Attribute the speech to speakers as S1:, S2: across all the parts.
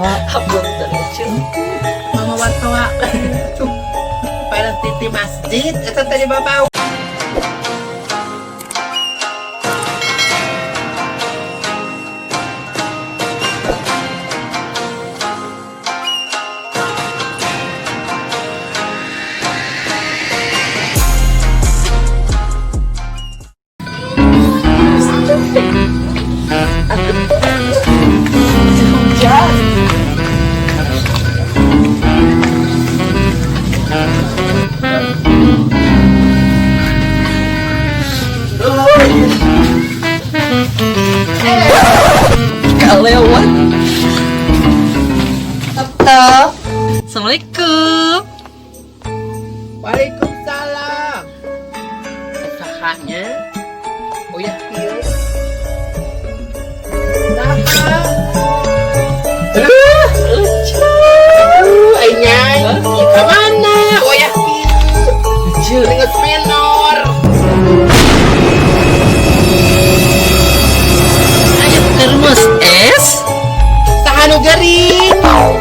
S1: Hapunten, Ece.
S2: Mama wartawa. Parang titi masjid. Ito tadi babaw.
S1: Hujan. Kalewat.
S2: Tuh.
S1: Assalamualaikum.
S2: Waalaikumsalam. Usahanya. Oh ya, kieu. Saha? Aduh,
S1: Lucu.
S2: aduh, ai nyai. Ka mana? Oh ya, kieu.
S1: Lucu.
S2: Geus menor.
S1: Ayo termos es.
S2: Saha nu gering?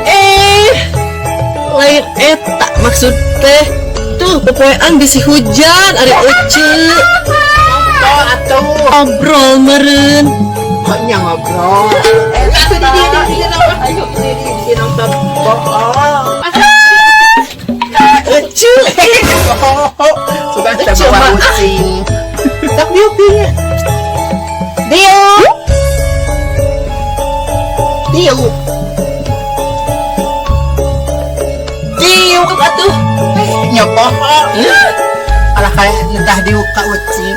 S1: Eh, lain eta maksud teh. Tuh, popoean bisi hujan, ari Ece.
S2: Ngobrol atuh.
S1: Ngobrol meureun.
S2: Oh, nya ngobrol. Eh, atuh di dieu di dieu nama. Ayo di dieu di dieu nonton bohong.
S1: Ece.
S2: Sudah kita bawa kucing. Sok diuk dieu. Diuk. Diuk.
S1: Diuk atuh.
S2: Eh, nyopoh. Alah kayak entah diuk ka ucing.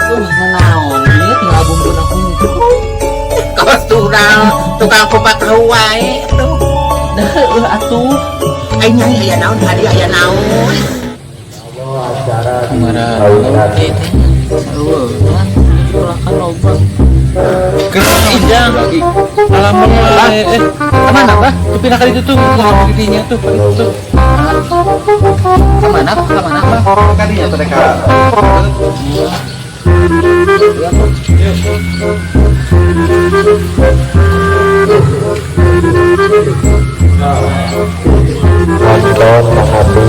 S1: Tuh, naon ieu tinggal bumbuna hungkul.
S2: Kawas tukang tukang kupat tahu wae tuh.
S1: Dah heueuh atuh.
S2: Ai nyai aya naon hadiah aya naon.
S1: Kumaha teh. Eueuh, ulah kan loba.
S3: Idang alamun eh
S1: Kemana, Bah?
S3: tuh pindah kali itu tuh kadinya tuh kali itu tuh.
S1: Kemana, Bah? Kemana, Bah?
S3: Kadinya tuh mereka.
S4: Nonton menghati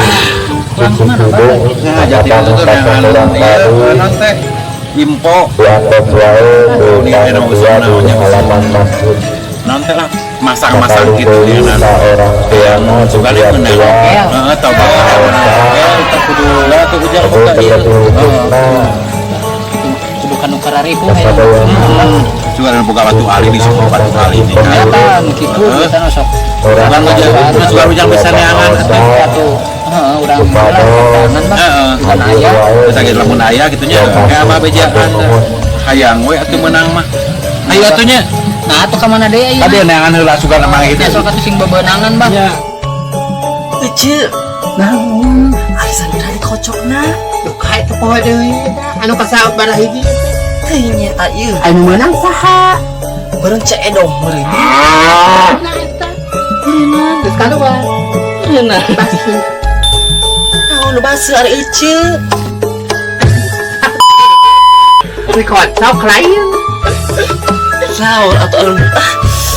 S1: Kurang kemana, Bah?
S3: Nah, jadi itu tuh dengan iya non teh info
S4: dianggap wae
S3: Ini ada
S4: di
S3: usaha
S4: di
S3: namanya.
S4: halaman masjid.
S3: Non teh lah masang-masang gitu ya non
S4: Kali orang
S3: yang
S4: tuana
S3: suka
S4: juga
S3: menang
S4: tua
S3: heeh tau ya kita kudu lah tuh ujang
S4: itu
S3: buka iya
S4: terlebih khususnya
S1: Kudu kanu kararipu
S4: kepada yang
S3: juga ada buka batu ali di semua batu ali ini kan
S1: Eta nu kitu biasana sok
S4: orang
S3: Urang ujang suka ujang bisa neangan atuh.
S1: atuh. Heeh, urang
S4: Kepada
S1: tangan mah.
S3: Heeh.
S1: Bukan aya.
S3: Bisa gitu lamun aya gitu nya kayak apa bejaan hayang we atuh menang mah ayo atuh nya.
S1: Nah, atuh ka mana deui ayeuna?
S3: Tadi neangan heula suka nemang gitu.
S1: Ya sok atuh sing bebenangan, Bah.
S3: Nya.
S1: Ece,
S2: Naon?
S1: ari samira dikocokna.
S2: Duh, kae teu poho deui eta. Anu kasabaraha hiji teh.
S1: Teu nya ieu.
S2: Anu meunang saha?
S1: Bareng Ceu Edoh meureun.
S2: Nah eta. Geus kaluar.
S1: Meureunna.
S2: Pasti.
S1: Naon nu baseuh ari Ece?
S2: Dikocok lain.
S1: Naon atuh anu ah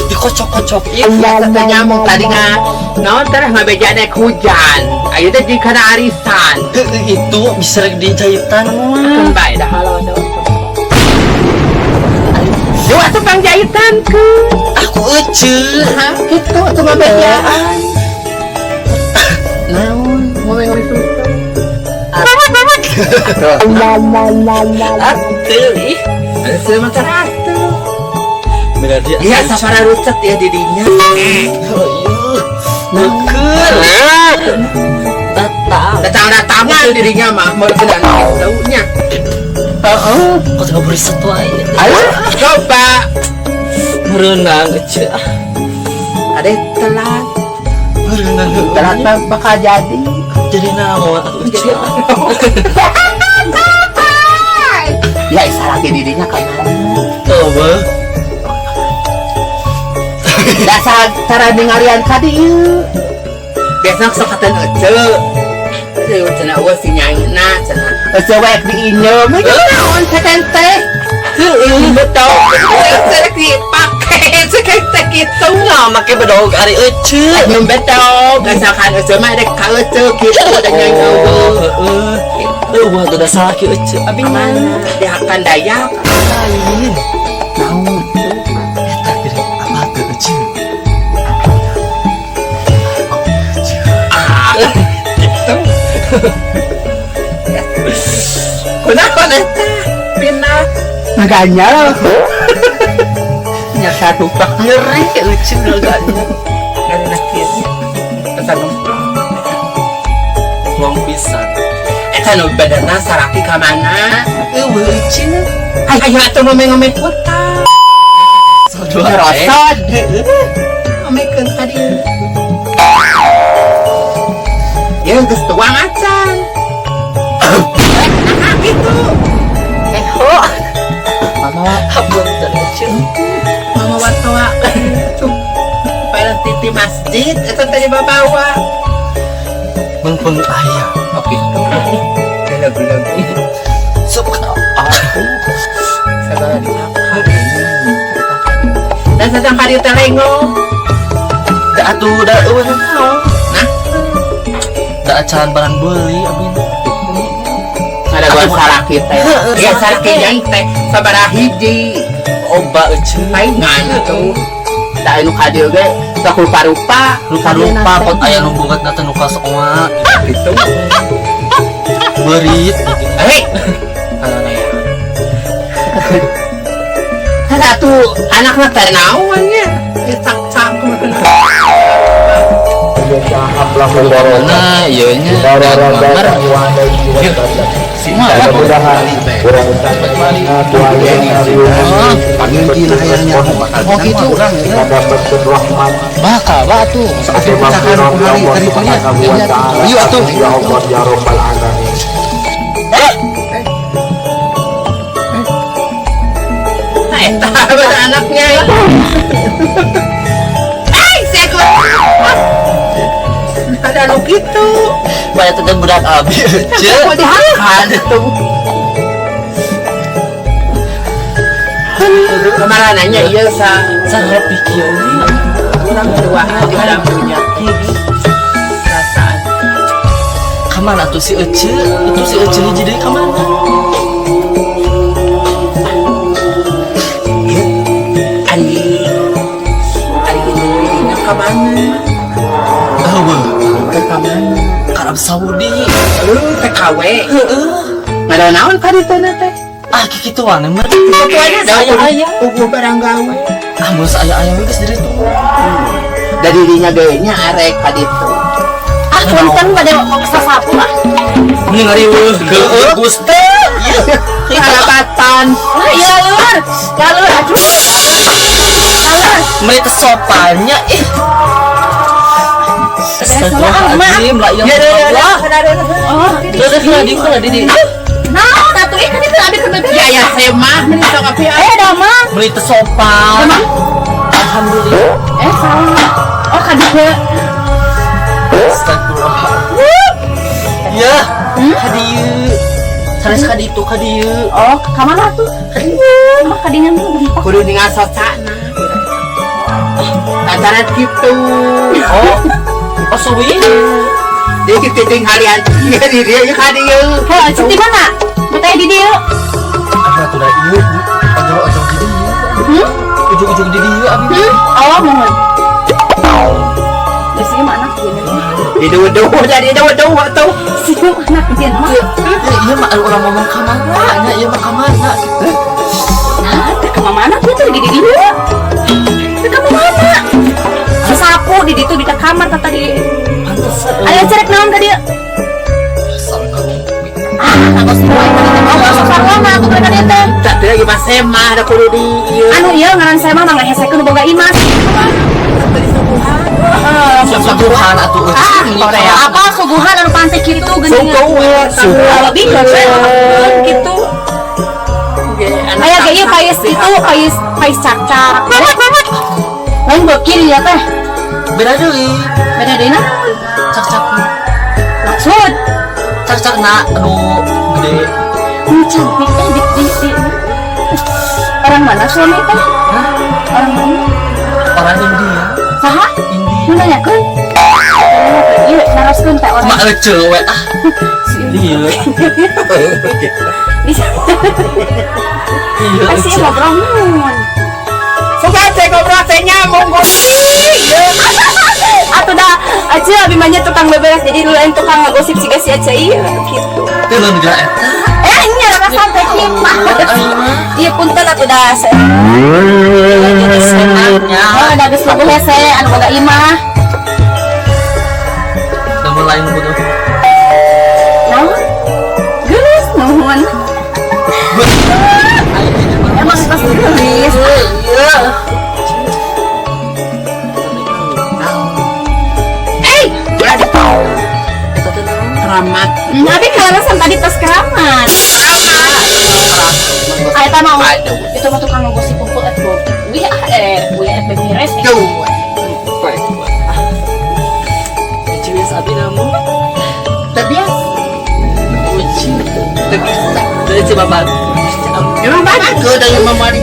S1: dikocok-kocok ieu.
S2: Biasa teh nyamuk tadi nga naon teh ngabeja nek hujan. Ayo teh jeung kana arisan.
S1: Heueuh, itu bisa dijahitan mah.
S2: Keun bae dah halo atuh. Duh atuh pangjahitan keun.
S1: Aku Ece.
S2: Hah, kitu atuh ngabejaan. Naon ngomong-ngomong itu.
S1: Atuh ih.
S2: Atuh mah atuh.
S1: Berarti
S2: Iya sapara rucet ya didinya.
S1: Oh iya. Neukeul. Datang.
S2: Datang-datangan dirinya mah mau kenal gitu nya. Heeh.
S1: Kok teu beriset wae.
S2: Ayo coba.
S1: Merenang Ece.
S2: Ada telat.
S1: Merenang.
S2: Telat mah bakal jadi.
S1: Jadi naon atuh Ece.
S2: Ya isa lagi dirinya kan.
S1: Coba.
S2: Dasar cara ningalian ka dieu. Biasana sok katen ece. Eueuh cenah eueuh si nyaina cenah. Ece wae diinyeum. Naon teh teh.
S1: Heeh.
S2: Betul. Saya dipake, saya teh kitu.
S1: Nah, make bedog ari ece.
S2: Anu betul, misalkan ece mah rek ka ece kitu da nyai
S1: Oh, heeh. Eueuh tuh da salaki ece. Abi mah
S2: Mana dihakan Dayak.
S1: Lain.
S2: Naon?
S1: Eta geuning apa teu ece?
S2: Ah, gitu. Kunaon eta? Pindah. Makanya nya satu pak
S1: Ngeri ece ngaganya.
S2: karena kieu. Pesan
S1: Tuang pisan.
S2: Eta nu badanna salaki ka mana?
S1: Eueuh ece.
S2: Ayo atuh ngomong-ngomong kota.
S1: Sadua
S2: Rosod. Ngomekeun tadi. Ya geus tuang acan. Nah, gitu.
S1: Eh, ho.
S2: Mama
S1: Hapunten ece.
S2: Mama watoa. Pada titi masjid eta tadi babawa.
S1: Mengpeng aya.
S2: Oke. Geleg-geleg.
S1: Sok aku.
S2: Sagala disapa. Dan sedang kali telengo.
S1: Da atuh da eueuh naon.
S2: Nah,
S1: Da acan barang beuli abi.
S2: Ada gua salaki teh. Ya salaki yang teh sabaraha hiji.
S1: Oba ece.
S2: Paingan atuh. Da anu ka dieu ge sok rupa-rupa.
S1: Rupa-rupa pot aya nu bunget teh nu kasoa
S2: Gitu.
S1: Beurit gitu.
S2: Hei. Kan atuh anakna teh naon nya? Cak-cak.
S3: Mana ieu nya gambar.
S4: Mudah-mudahan
S3: Oh gitu.
S4: Rahmat.
S3: Bakal bah atuh. Atuh pecahkan ku hari tadi nya. Ayo atuh.
S4: Ya Allah ya Rabbal alamin.
S2: Nah, eta pada anaknya. Ay, saya kok. Ada anu kitu.
S1: Banyak teh budak abi ece.
S2: Kok dihakan tuh. Kemarin nanya iya sa
S1: Saropi kieu.
S2: Orang duaan di dalam dunia perasaan.
S1: Kamana tuh si Ece? Itu si Ece hiji deui kamana?
S2: Ari ari ini ka mana?
S1: Eueuh,
S2: Ke ka mana?
S1: ka Arab Saudi.
S2: TKW.
S1: Heeh.
S2: Ngada naon ka ditu na teh?
S1: Ah, kikituan mah.
S2: Kituan
S1: Saya aya.
S2: Puguh barang gawe.
S1: Ah, mun aya aya we geus diri tuh.
S2: Da dirinya ge nya arek ka ditu.
S5: Ah, punten pada sasapu ah.
S1: Mending ngariweuh heueuh Gusti.
S2: Karabatan.
S5: Ah, iya lur. Lalur, aduh. Lalur.
S1: Meni teh sopannya ih. Astagfirullahaladzim, la ilaha illallah.
S5: Oh,
S1: Terus lah di lah di.
S5: Nah, atuh ih kan itu abi keur beberes.
S2: Ya ya saya mah meni sok api.
S5: Eh, damang.
S1: Meni teh sopan.
S5: Damang.
S1: Alhamdulillah.
S5: Eh, salah. Oh, ka dieu.
S1: Astagfirullah. Ya, ka dieu. Sanes ka ditu ka dieu.
S5: Oh, ka mana tuh? Ka dieu. Mah ka dinya mah bentak.
S2: Kudu ningal socana. Lantaran gitu.
S1: Oh. Oh, suwi.
S2: Dia kita tinggalian. Iya di dia ya ka dieu.
S5: Heuh, di mana? Betah di dieu.
S1: Apa tuh da ieu? Ojol-ojol di dieu.
S5: Hmm?
S1: Ujung-ujung di dieu abi.
S5: Hmm? Oh, mohon. Biasanya mah anak gini.
S2: Diduduh jadi duduh atuh.
S5: Sih anak gini mah.
S1: Ya, iya mah anu urang ngomong ka mana? Nya ieu mah ka mana?
S5: Nah, teh ka mana tuh teh di dieu? Teh ka mana? Sasapu di ditu di kamar tata di.
S1: Pantesan.
S5: Ayo cerek naon ka dieu?
S1: Asal ngarumpi.
S5: Ah, kanggo si wae tadi teh. Oh, sok sarua mah atuh ka dieu teh.
S2: Tak teh lagi mah semah da kudu di ieu.
S5: Anu ieu ngaran saya mah manghesekeun boga imas. Heeh.
S1: Suguhan atuh euy.
S5: Ah,
S2: Korea.
S5: Apa suguhan anu pantai kitu geuning.
S2: Suguhan.
S5: Lebih ke gitu. Aya ge ieu pais itu pais pais cakcak. Lain beuki ya teh.
S1: Beda deui.
S5: Beda deui naon?
S1: Cak-cak.
S5: Maksud
S1: Cak-cak na anu gede.
S5: Cantik eh di di di. Orang mana suami teh? Orang mana?
S1: Orang India.
S5: Saha?
S1: India.
S5: Nu nanyakeun? Iya, naroskeun teh orang.
S1: Mak ece we ah. Iya.
S5: Bisa.
S1: Iya.
S5: Pasti ngobrol nun.
S2: Suka teh ngobrol teh nyambung gosip.
S5: Atuh dah, Acil abi mah nya tukang beberes jadi lain tukang ngagosip siga si Acil ieu gitu.
S1: Teu lamun jelas eta.
S5: Eh, nya rasa teh kieu mah. Ieu punten atuh dah.
S1: Jadi senangnya.
S5: Oh, da geus leuwih hese anu boga imah.
S1: Namun lain bodoh.
S5: Naon? Geus nuhun. Emang pas geulis.
S1: Iya.
S5: Eh,
S1: Eta teh naon?
S2: Keramat.
S5: Abi kalarasan tadi pas keramat. Ah, eta mah itu mah tukang ngegosip pukul et bo. Wih ah eh, wih et beberes.
S2: Tuh.
S1: Ece biasa abi namun.
S2: Teu biasa.
S1: Ece.
S2: Teu bisa.
S1: Ece babat.
S2: Emang bagus dari mama di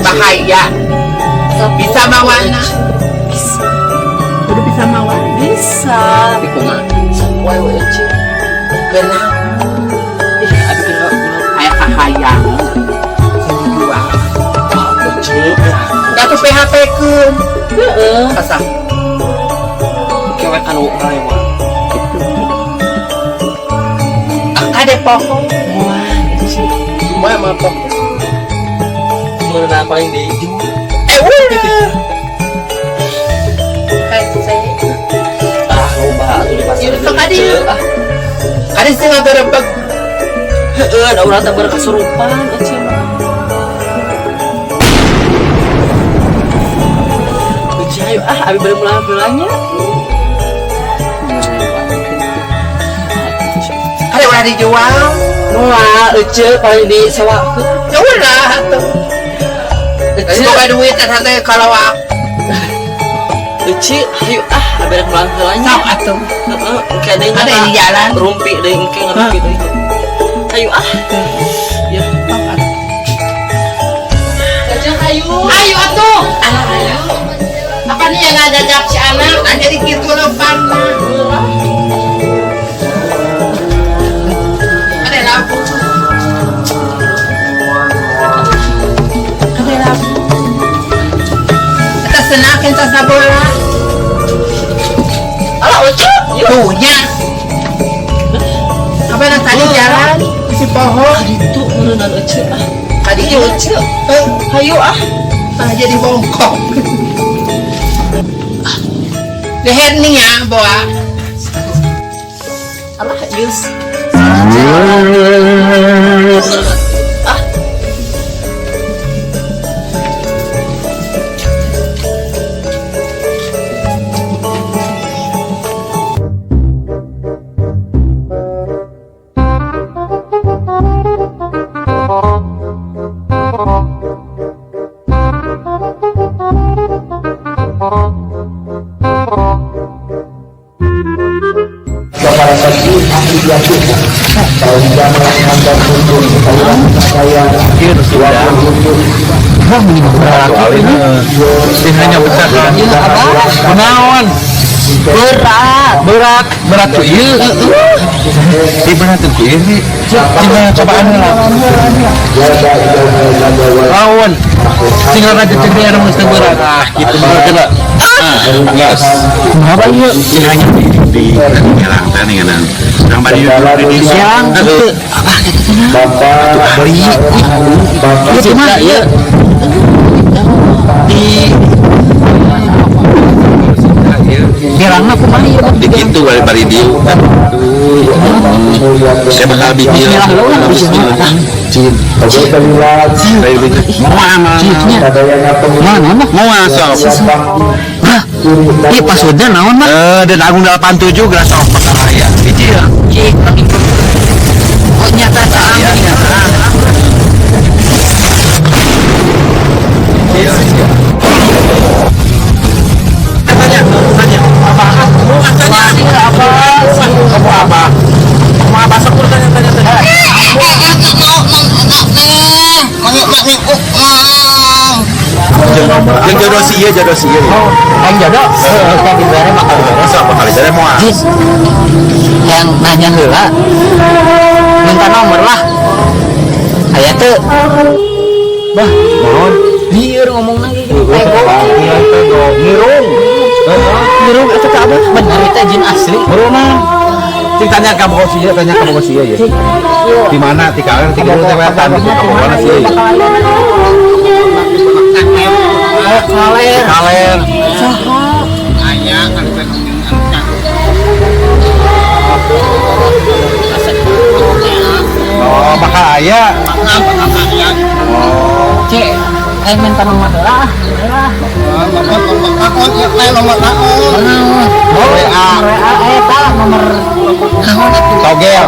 S2: Bahaya. Bisa mawana.
S1: Bisa.
S2: Udah bisa mawana.
S1: Bisa.
S2: Tapi kumaha?
S1: Sok wae we Ece.
S2: Kenal.
S1: Ih, abi kenal kenal.
S2: Aya kahayang. Sing dijual.
S1: Ah, Ece.
S2: Da tuh PHP keun.
S1: Heeh.
S2: Asa
S1: Kewe kanu ngalewa.
S2: gitu. Ah, kade poho.
S1: Wah, Ece.
S2: Moal mah poho.
S1: Meureunan paling dijual.
S2: Eh, ulah. Hese.
S1: Ah, loba atuh di pasar.
S2: Ieu sok ka dieu.
S1: Ah,
S2: Kade sing ngagerebeg.
S1: heeh, da urang teh berkesurupan Ece mah. Ece ayo ah, abi bade mulai bilangnya.
S2: Kade ulah dijual.
S1: Moal Ece paling disewakeun.
S2: Ya ulah atuh.
S1: Ece,
S2: Boga duit eta teh kalau
S1: Ece, ayo ah, abi rek mulang heula nya.
S2: sok atuh.
S1: Heeh, engke deui nya.
S2: Ada di jalan.
S1: Rumpi deui engke ngarumpi deui. Ayo ah. Ya.
S2: Sok atuh.
S1: Ece ayo.
S2: Ayo atuh.
S1: Ayo.
S2: Apa nih yang ngajak si anak? Nah jadi gitu lepan. Ada labu. Ada labu. Kita senakin tas bola.
S1: Alah, Ece. Yuk.
S2: Tuh nya. Apa yang tadi jalan si pohon.
S1: Itu meureunan Ece ah.
S2: Tadi
S1: Iya, Ece.
S2: Eh,
S1: Hayu ah.
S2: ah jadi bongkok. Leher nih ya, bawa.
S1: Alah, geus. Ah.
S4: Kepada saksi ahli diatur sehingga melaksanakan hukum saya
S3: Hanya pecahkan. Kunaon?
S1: Berat.
S3: Berat, berat tuh ieu. Ih berat tuh ieu sih. Coba cobaan lah. Lawan. Tinggal aja cek dia geus teu berat. Ah, gitu bener kena. Ah, geus. Kumaha ieu? Ieu hanya di ngelang teh nih Urang bari di siang. Apa gitu
S4: Bapak
S3: ahli.
S4: Bapak
S3: Ieu mah ieu di Gerangna kumaha ieu? Di kitu bari bari dieu. Saya bakal bikin.
S4: Mana
S3: Moal sok.
S4: Iya
S3: passwordnya naon mah? Eh, dan Agung 87 geus sok bakal aya. Hiji ya.
S1: Oh, nyata
S3: Iya, nyata. Iya, iya. Tanya, tanya. Apa? Tanya apa? Kamu apa? Kamu apa? Sok tanya, tanya, tanya. Yang jodoh si ieu, jodoh si ieu.
S4: Oh, yang jodoh? Heeh, dibere bakal dibere.
S3: Masa bakal dibere moal.
S4: Jin, yang nanya heula, minta nomor lah. Aya teu? Bah,
S3: Naon?
S4: Lieur ngomong lagi gitu.
S3: Ngirung.
S1: Ngirung eta teh abah.
S4: Bener itu jin asli.
S3: Beruna. Cing tanya ka bogo sia, tanya ka bogo sia ya. Di mana? Di kaler, di guru teh wetan, di ka bogona sia.
S4: Kaler.
S3: Kaler.
S2: Aya kan teh.
S3: Oh, bakal aya.
S4: Cek, ayo minta nomor lah.
S3: Oh, WA.
S4: WA eta nomor naon atuh?
S3: Togel.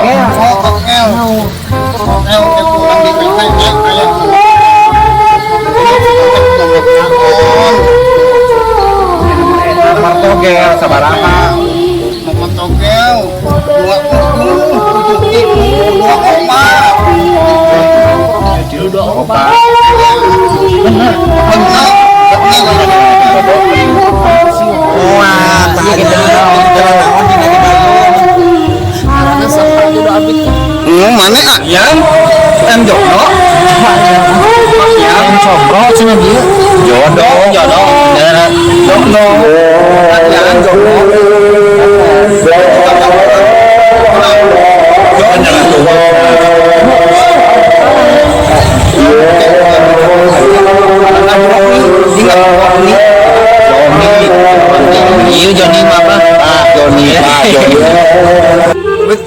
S3: Nomor togel sabaraha? Opat.
S4: Bener.
S3: Wah, tanya. Naon dina di Bandung?
S1: Karena saha jodoh abdi teh.
S2: Mana ah? Yang yang jodoh.
S4: Yang combro cenah dieu.
S3: Jodoh.
S4: Jodoh.
S2: Jodoh. Yang jodoh.
S4: Iya Joni mah apa?
S3: Ah, Joni, ah, Joni.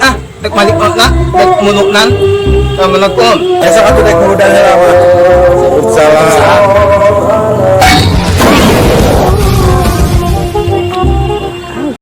S2: Ah, dek malik na, dek munuknan, menekun.
S3: Besok atuh dek muda heula mah. Salam.